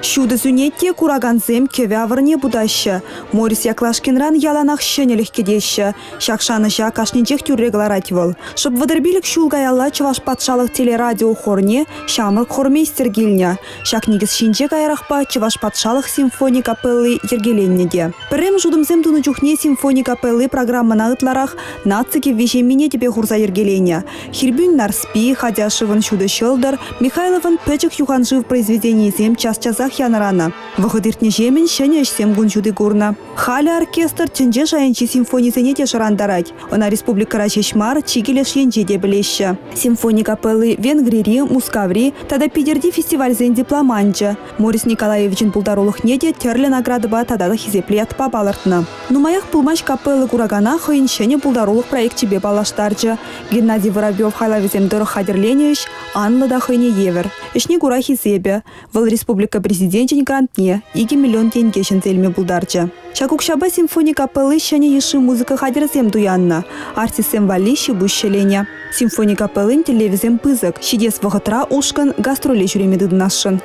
Ҫутӑ сӳнет те куракансем кӗвӗ авӑрне путаҫҫӗ. Морис Яклашкинран яланах ҫӗнӗлӗх кӗтеҫҫӗ. Ҫак шанӑҫа кашнинчех тӳрре кӑларать вӑл. Шӑп 35 ҫул каялла Чӑваш патшалӑх телерадио хорне ҫамрӑк хормейстер килнӗ. Ҫак никӗс ҫинче каярахпа Чӑваш патшалӑх симфони капелли йӗркеленнӗ те. Пӗрремӗш утӑмсем тунӑ чухне симфони капелли программӑна ытларах наци кӗвви-ҫеммине тӗпе хурса йӗркеленӗ. Хирпӳн Нарспи, Хатяшевӑн Ҫутӑ ҫӑлтӑр, Михайловӑн Пӗчӗк юханшыв произведенийӗсем час-часах янӑранӑ. Вӑхӑт иртнӗҫемӗн ҫӗнӗ ӗҫсем кун ҫути курнӑ. Халӗ оркестр тӗнче шайӗнчи симфонисене те шӑрантарать. Ӑна республикӑра ҫеҫ мар, чикӗ леш енче те пӗлеҫҫӗ. Симфони капелли Венгрири, Мускаври тата Питӗрти фестивальсен дипломанчӗ. Морис Николаевичӑн пултарулӑхне те тӗрлӗ наградӑпа тата та хисеплӗ ятпа палӑртнӑ. Нумаях пулмасть капелла куракана хӑйӗн ҫӗнӗ пултарулӑх проекчӗпе паллаштарчӗ. Геннадий Воробьев хайлавӗсем тӑрӑх хатӗрленӗ ӗҫ анлӑ та хӑйне евӗр. Ӗҫне кура хисепӗ. Вӑл республика Президенчӗн грантне 2 миллион тенке ҫӗнсе илме пултарчӗ. Ҫак укҫапа симфони капелли ҫӗнӗ йышши музыка хатӗрӗсем туяннӑ, артистсем валли ҫи-пуҫ ҫӗленӗ. Симфони капеллин тӗллевӗсем пысӑк, ҫитес вӑхӑтра ушкӑн гастроле ҫӳреме тытӑнасшӑн.